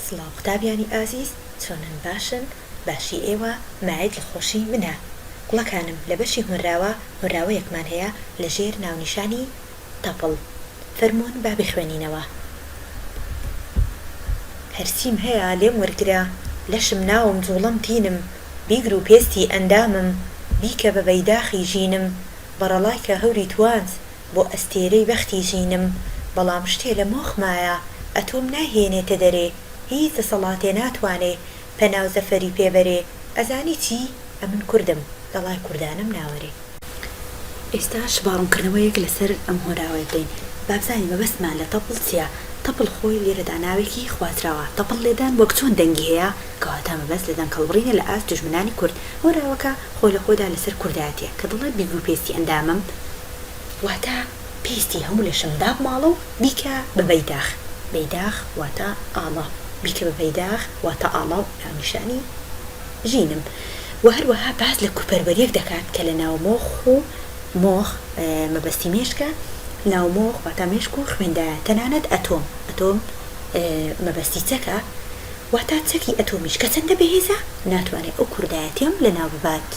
سڵاو قوتابیانی ئازیز چۆنن باشن باشی ئێوە مایەی دڵخۆشی منە گوڵەکانم لە بەشی هۆنراوە هۆنراوەیەکمان هەیە لە ژێر ناونیشانی تەپڵ فەرموون با بیخوێنینەوە. هەرچیم هەیە لێم وەرگرە لەشم ناوم جوڵەم تینم بیگر و پێستی ئەندامم بیکە بە بەیداخی ژینم بەڕەڵای کە هەوری توانج بۆ ئەستێرەی بەختی ژینم بەڵام شتێ لە مۆخمایە ئەتۆم نایهێنێتە دەرێ هیچ دەسەڵاتێ ناتوانێ پەناو زەفەری پێ بەرێ ئەزانی چی ئەمن کوردم گەڵای کوردانم ناوەرێ. ئێستاش با ڕوونکردنەوەیەک لەسەر ئەم هۆنراوەیە بدەین. با بزانین مەبەستمان لە تەپڵ چییە؟ تەپڵ خۆی لێرەدا ناوێکی خوازراوە. تەپڵ لێدان وەک چۆن دەنگی هەیە، کەواتە مەبەست لە دەنگهەڵبڕینە لە ئاست دوژمنانی کورد. هۆنراوەکە خۆی لە خۆیدا لەسەر کوردایەتییە کە دەڵێت بیگرو پێستی ئەندامم، واتە پێستی هەموو لەشم دابماڵە و بیکە بە بەیداخ. بەیداخ واتە ئاڵا. بیکە بە بەیداخ واتە ئاڵا و ناونیشانی ژینم. وە هەروەها باس لە کوردپەروەریەک دەکات کە لە ناو مۆخ و مۆخ مەبەستی مێشکە، ناو مۆخ واتە مێشک و خوێندایە، تەنانەت ئەتۆم، ئەتۆم مەبەستی چەکە، واتە چەکی ئەتۆمیش کە چەندە بەهێزە ناتوانێ ئەو کوردایەتیەم لەناو ببات.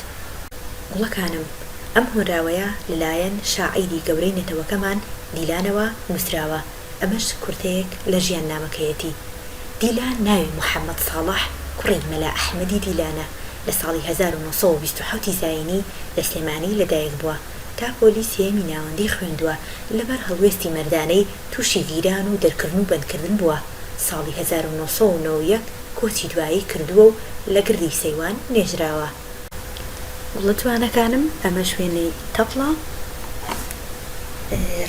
گوڵەکانم، ئەم هۆنراوەیە لەلایەن شاعیری گەورەی نەتەوەکەمان دیلانەوە نووسراوە، ئەمەش کورتەیەک لە ژیاننامەکەیەتی. دیلان ناوی محەمەد ساڵح کوڕی مەلا ئەحمەدی دیلانە، لە ساڵی 1927 ی زایینی لە سلێمانی لەدایک بووە. تا پۆلی سێیەمی ناوەندی خوێندووە، لەبەر هەڵوێستی مەردانەی تووشی گیران و دەرکردن و بەندکردن بووە. ساڵی 1991 کۆچی دوایی کردووە و لە گردی سەیوان نێژراوە. گوڵە جوانەکانم ئەمەش وێنەی تەپڵە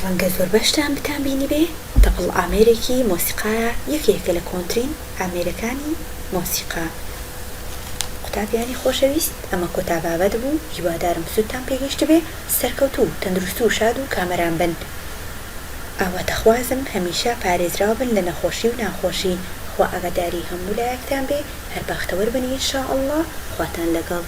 ڕەنگە زۆربەشتان بتان بینیبێ تەپڵ ئامێرێکی مۆسیقایە یەکێکە لە کۆنترین ئامێرەکانی مۆسیقا قوتابیانی خۆشەویست ئەمە کۆتا بابەت بوو هیوادارم سوودتان پێگەیشتبێ سەرکەوتوو تەندروست و شاد و کامەران بن ئاواتەخوازم هەمیشە پارێزراو بن لە نەخۆشی و ناخۆشی خوا ئاگاداری هەموو لایەکتان بێ هەر بەختەوەر بن ان شاء اللە خواتان لەگەڵ.